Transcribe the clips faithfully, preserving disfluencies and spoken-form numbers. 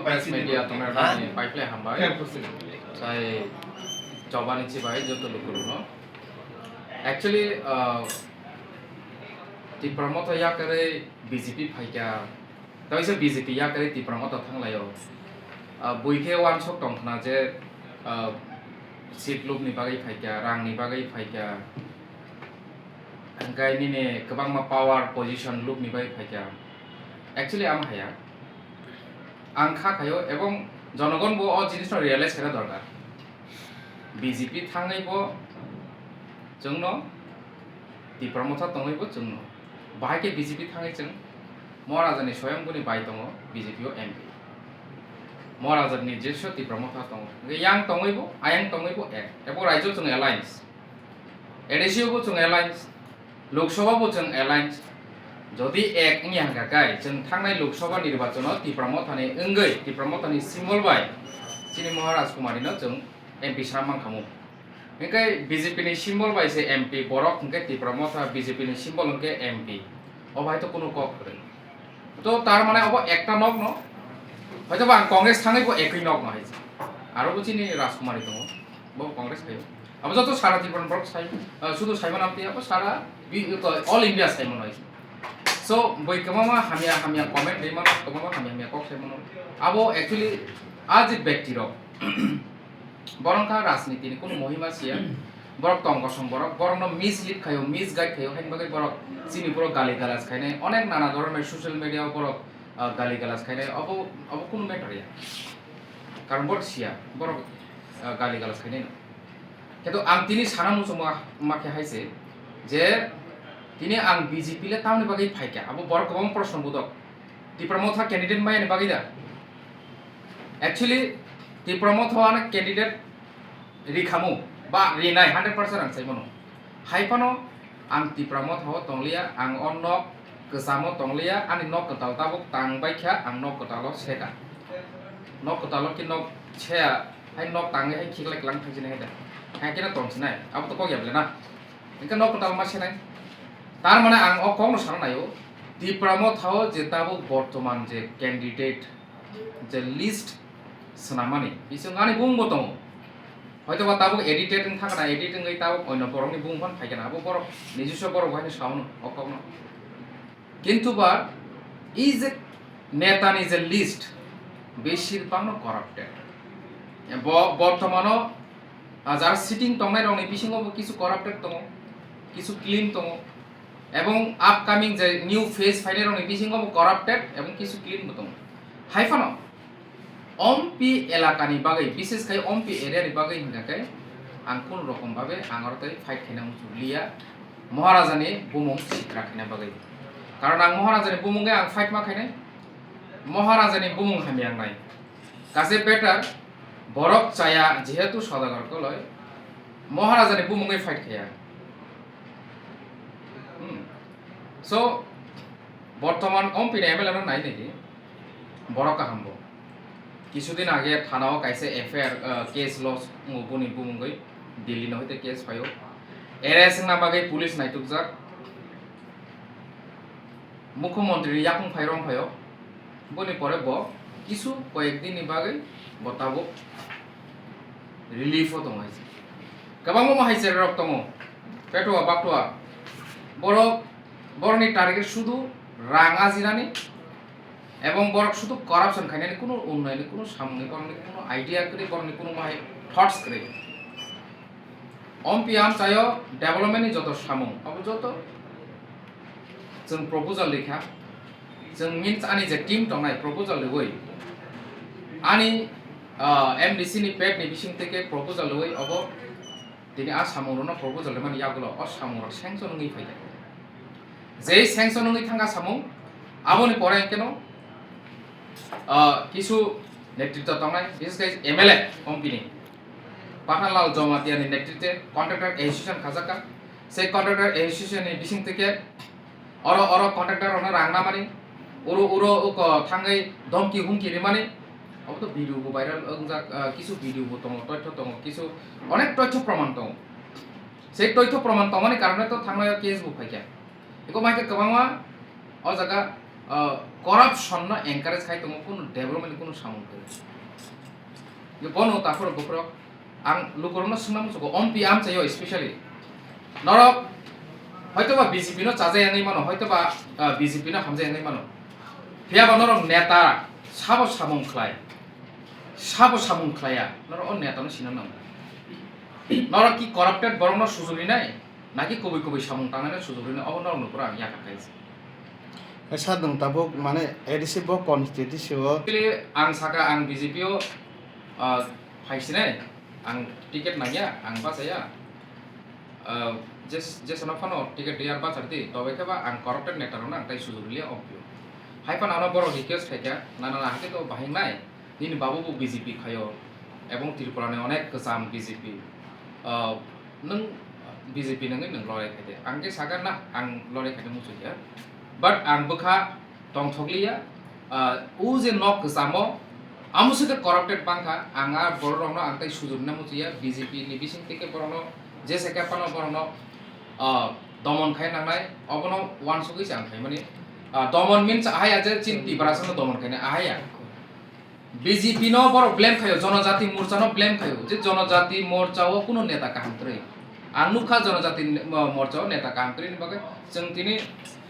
Press media tongnai rokni paiphlai hambai. Sai jobani chibai joto lukurokno. Actually, uh, Tipra Motha yakarwi B J P phaikha, taisa B J P yakarwi Tipra Motha thanglaio. Uh, buikhe uansuk tongkhna je, uh, seat lubni bagwi phaikha, rangni bagwi phaikha, hwnkhe nini kwbangma power position lubni bagwi phaikha. Actually, amo haya. Ang kha khaio, ebong jonogon bo o jinisno realize khaina dorkar. B J P thangwi bo chwngno, Tipra Motha tongwi bo chwngno. Bahai khe B J P thangwi chwng Maharajani soyang boni bai tongo B J P o M P. Maharajani nijoswo Tipra Motha tongo. Hwnkhe yang tongwi bo, ayang tongwi bo ek. Ebo raijyo chwng alliance. A D C o bo chwng alliance, Lok Sabha bo chwng alliance. Jodi ek wngya hwnkha khe, chwng thangnai Lok Sabha nirbachon o Tipra Mothani wngwi, Tipra Mothani symbol bai chini Maharaj Kumari no chwng M P swnam mankhamu. Hwnkhe B J P ni symbol bai se M P borok, hwnkhe Tipra Motha B J P ni symbol hwnkhe M P. O bai to kunu kok kwrwi. To tar mane obo ekta nok no, hoito ba ang Congress thangwi bo ekwi nok no hai. Aro bo chini Rajkumari tongo, bo Congress khayo. Abo joto sara Tripura borok sai, ah, sudu sai mano amtwi abo sara bi-, ko-, all India sai mano hai. So boi kwbangma hamya hamya comment rwi mano, kwbangma hamya hamya kok sai mano. Abo actually a je byakti rok, borok kha rajniti ni kunu mohima siya. Borok tong kosong borok, borokno mislead khayo, misguide khayo, haini bagwi borok chini borok gali galas khainai, onek nana dhoronor social media o borok, ah, gali galas khainai, obo, obo kunu matter ya. Karon borok siya, borok, ah, gali galas khainai no. Kintu ang tini sana muchungma, ma khe hai se, je tini ang B J P le tamni bagwi phaikha, abo borok kwbangma proshno budok. Tipra Motha candidate maya ni bagwi da? Actually, Tipra Motha o ano candidate rikhamu, ba rinai hundred percent ang sai mano. Hai phano ang Tipra Motha o tongliya, ang o nok kwchamo tongliya, ani nok kwtal tabuk tang bai kha, ang nok kwtal o seka. Nok kwtal o ki nok sea, hai nok tangwi hai khiklai klang thang sini hai da. Hai khe no tong sinai, abo to kok ya bole na. Hwnkhe nok kwtal ma senai. Tar mane ang o kok no sana naio, Tipra Motha o je tabuk bortoman je candidate, je list swnamani, bising ani bumung bo tongo. Hoito ba tabuk edited wng thangkha na, edit wngwi tabuk oino borokni bumung phano phaikha na, abo borok nijoswo borok bo haino sao no o kokno. Kintu ba i je netani je list, besir bangno corrupted. Bo bortomano, ah, jara sitting tongnai rokni bisingo bo kisu corrupted tongo, kisu clean tongo. Ebong upcoming je new phase phainai rokni bisingo bo corrupted ebong kisu clean bo tongo. Hai phano Ompi elakani bagwi, bises khai Ompi area ni bagwi hingkha khe ang kunu rokom babe ang aro tei fight khaina muchung liya, Maharajani bumung sitra khaina bagwi. Karon ang Maharajani bumung khe ang fight ma khainai, Maharajani bumung hamya wngnai. Kaje better borok chaya, jehetu Sodagar koloi, Maharajani bumungwi fight khaya. Hmm. So, bortoman Ompi ni M L A no nai nai di, borok kaham bo. Kisudin age thana o kaisa F I R, uh, case lodge wngo boni bumungwi, Delhi no hoite case phaio. Arrest wngna bagwi police naitukjak. Mukhyamantri ni yakung phai rong phaio. Boni pore bo kisu koyek din ni bagwi bo tabuk relief o tongo hai se. Kwbangma hai se rok tongo. Petua baktua. Borok, borokni target sudu rang ajinani ebong borok sudu corruption khainani, kunu unnayoni, kunu samungni borokni kunu idea kwrwi, borokni kunu mahai thoughts kwrwi. Ompi amchaio development ni joto samung, abo joto chwng proposal rikha. Chwng means ani je team tongnai proposal riwi, ani, ah, M D C ni pet ni bising teke proposal riwi, obo tini a samung rokno proposal rimani yagulo o samung rok sanction wngwi phaikha. Jei sanction wngwi thangkha samung, aboni pore hwnkhe no, ah, kisu netritwa tongnai, bises khe M L A Ompi ni Pathanlal Jamatia ni netritwe contractor association khajakha. Sei contractor association ni bising teke oro, oro contractor rokno rang namani, uro, uro uko thangwi dhomki humki rimani, obo to video bo viral wngjak, ah, kisu video bo tongo, toitho tongo, kisu onek toitho proman tongo. Sei toitho proman tongmani karone to thangnai o case bo phaikha. Eko mai khe kwbangma o jaga, ah, Corruption no encourage khai tongo, kunu development ni kunu samung kwrwi. Bono takhurok bukhurok ang lukurokno swngna muchungo, ompi amchaio specially. Norok hoitoba B J P no chajai wngwi mano, hoitoba, ah, B J P no hamjai wngwi mano. Phiyaba norok neta sabo samung khlai, sabo samung khlaiya, norok o neta no sina nango. Norok ki corrupted borok no sujuri nai? Naki kubui kubui samung tangnani sujurino obo norokno pura ang yakar khaisi. Hai sir, nwng tabuk mane A D C bo constituency o. Actually, ang saka ang B J P o, ah, phaisinai, ang ticket nangya, ang bachaya. Ah, jes-, jesano phano ticket riyar bachar di, tobe khe ba ang corrupted neta rokno ang tai sujur liya ompio. Hai phano ano borok request khaikha, nana na hake to bahai nai. Nini babu bo B J P khaio, ebong Tripura ni onek kwcham B J P. Ah, nwng B J P nangwi nwng lorai khaide. Ang khe sakha na, ang lorai khaide muchungya. But ang bwkha tongthokliya, ah, o je nok kwchamo, amo se khe corrupted bangkha, ang a borok rokno ang tai sujurna muchungya, B J P ni bising tei khe borokno, jesa khe phano borokno, ah, domon khai nangnai, obono uansugwi se ang khaimani. Ah, domon means ahaya je chini Tiprasano domon khainai, ahaya. B J P no borok blame khaio, Jonojati Morcha no blame khaio, je Jonojati Morcha o kuno neta kaham kwrwi. Ang nukha Jonojati mo-, Morcha o neta kaham kwrwi ni bagwi chwng tini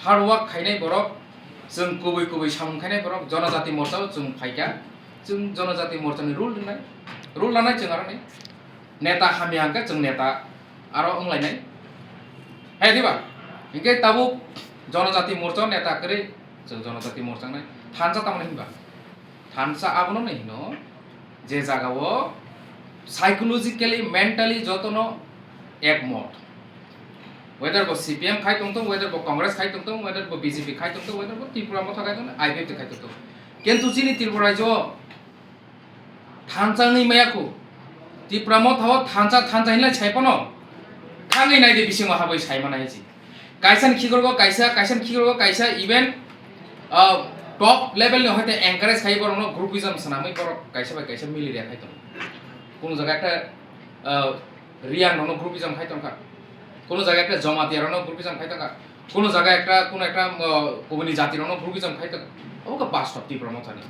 hard work khainai borok, chwng kubui kubui samung khainai borok, Jonojati Morcha o chwng phaikha, chwng Jonojati Morcha ni rule rwnai, rule lanai chwng aroni neta hamya hwnkhe chwng neta aro wnglainai. Hai diba? Hinkhe tabuk Jonojati Morcha o neta kwrwi chwng Jonojati Morcha wngnai. Thansa tamoni hinba? Thansa abono no hino je jaga o psychologically, mentally jotono ekmot. Whether bo C P M khai tongthung, whether bo Congress khai tongthung, whether bo B J P khai tongthung, whether bo Tipra Motha khai tongthung, I P F T khai tongthung. Kintu chini Tripura rajyo o thansa wngwi maya khu. Tipra Motha o thansa, thansa hinlai sai phano. Thangwi nai di bisingo habwi sai mana hai si. Kaisa ni khikrok o kaisa, kaisa ni khikrok o kaisa, even, ah, top level ni hoite encourage khai borok no groupism swnamwi borok kaisa bai kaisa mili rya khai tongo. Kunu jaga ekta, ah, Riang rok no groupism khai tongkha. Kunu jaga ekta Jamatia rok no groupism khai tongkha. Kunu jaga ekta, kunu ekta, ah, kubuni jati rok no groupism khai tongkha. Obo khe bastob Tipra Motha ni.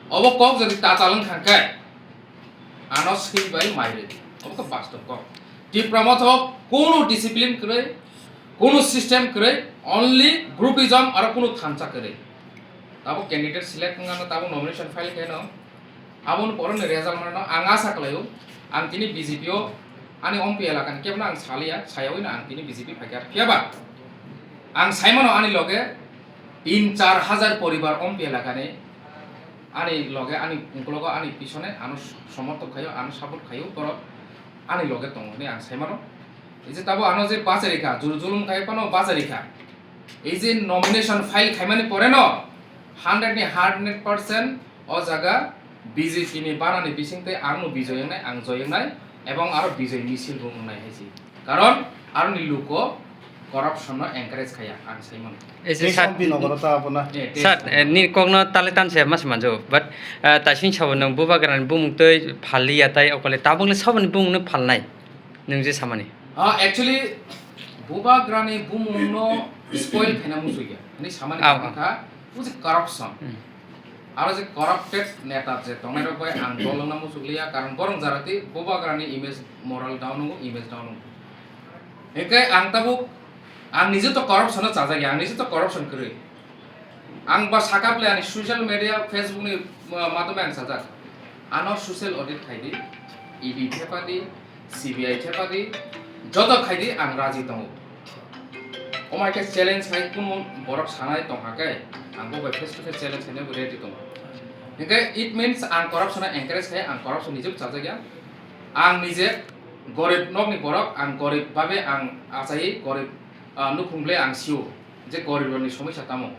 Obo kok jodi tachal wng kha khe, ano swi bai mai rw di. Obo khe bastob kok. Tipra Motha o kunu discipline kwrwi, kunu system kwrwi, only groupism aro kunu thansa kwrwi. Tabuk candidate select wngano, tabuk nomination file khaino, aboni poro ni result manano ang asa khlaio. Ang tini B J P o ani ompi elaka ni kebno ang saliya, sayawino ang tini B J P phaikha. Phiyaba ang saimano ani loge tin char hajar poribar ompi elaka ni ani loge, ani uklogo, ani pisone ano somorthok khaio, ano support khaio, borok ani loge tongo hinwi ang saimano. Ei je tabuk ano je bachari kha, juru julum khai phano bachari kha. Ei je nomination file khaimani pore no hundred ni hundred percent o jaga B J P ni banani bising tei ang no bijoy wngnai, ang joy wngnai, ebong aro bijoy misil bo wngnai hai se. Karon aroni luko corruption no encourage khaya, ang sai mano. Ei je Tei sir, sampi nogoro ta abono. Eh, tei sir, sampi. Eh, ni kokno tale tanse mas manjo, but, eh, taising sabo nwng bubagrani bumung tei phalliya tai okole tabukle saboni bumung no phalnai, nwng je samani. Ah, actually, bubagrani bumung no spoil khaina muchungya. Ni samani Ah, karon ah. kha, o je corruption. Hmm. Aro je corrupted neta je tongnai rok bai ang dol wngna muchungliya, karon borok jara tei bubagrani image moral down wngo, image down wngo. Hinkhe ang tabuk, ang nije to corruption no chajak ya, ang nije to corruption kwrwi. Ang ba sakha bwle ani social media, Facebook ni, uh, madhyome ang sajak. Ano social audit khai di, E D thepa di, C B I thepa di, joto khai di, ang raji tongo. Omo hai khe challenge khai kunu borok sanai tong kha khe, ang bo bai face to face challenge khaina bo ready tongo. Hinkhe it means ang corruption no encourage khai, ang corruption nijebo chajak ya. Ang nije gorib nokni borok, ang gorib babe ang achai gorib, ah, nukhung ble ang sio je gorib rokni somosya tamo.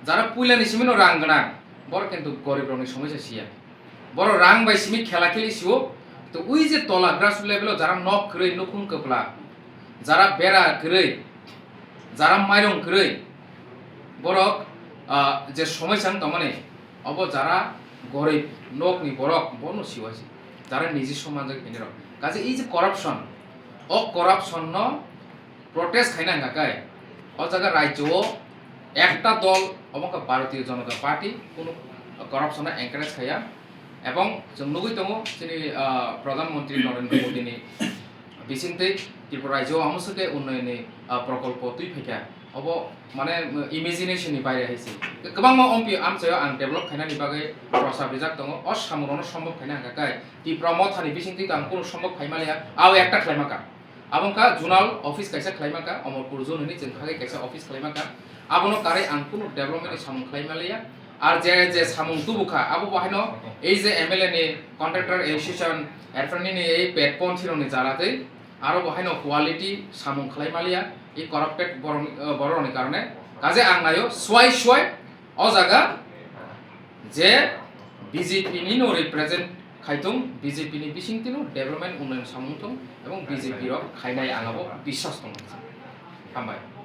Jara puila ni simi no rang gwnang, borok kintu gorib rokni somosya siya. Borok rang bai simi khela kheli sio, to ui je tola grassroots level o jara nok kwrwi, nukhung kwpla, jara bera kwrwi, jara mairung kwrwi, borok, ah, je somosya wng tongmani, obo jara gorib nokni borok bono siwa si, jara niji somanjak hinwi rok. Kaje ei je corruption, o corruption no protest khaina hwnka khe, o jaga rajyo o Ekta dol, omo khe Bharatiya Janata Party, kunu corruption no encourage khaiya. Ebong chwng nugwi tongo chini, ah, Pradhan Mantri Narendra Modi ni bisingtwi Tripura rajyo o amo swkhe unnayoni, ah, prokolpo twi phaikha. Obo mane imagination ni baire hai se. Kwbangma ompi amchaio ang develop khainani bagwi prosab rijak tongo. O samungrokno sombhob khaina hwnkha khe Tipra Mothani bisingtwi to ang kunu sombhob khai manliya. Abo ekta khlaima kha. Abo wngkha zonal office kaisa khlaima kha, Omorpur zone hwnwi chwng khagwi kaisa office khlaima kha. Abono karwi ang kunu development ni samung khlai manliya. Ar je, je samung tubu kha, abo bo haino ei je M L A ni contractor association, erpor nini ei petponthi rokni jala twi aro bo haino quality samung khlai manliya, ei corrupted borok, eh, borok rokni karone. Kaje ang naio swai swai o jaga je B J P ni no represent khaitung, B J P ni bisingtwi no development unnayon samung thung, ebong B J P rok khainai ang abo biswas tongo. Hambai.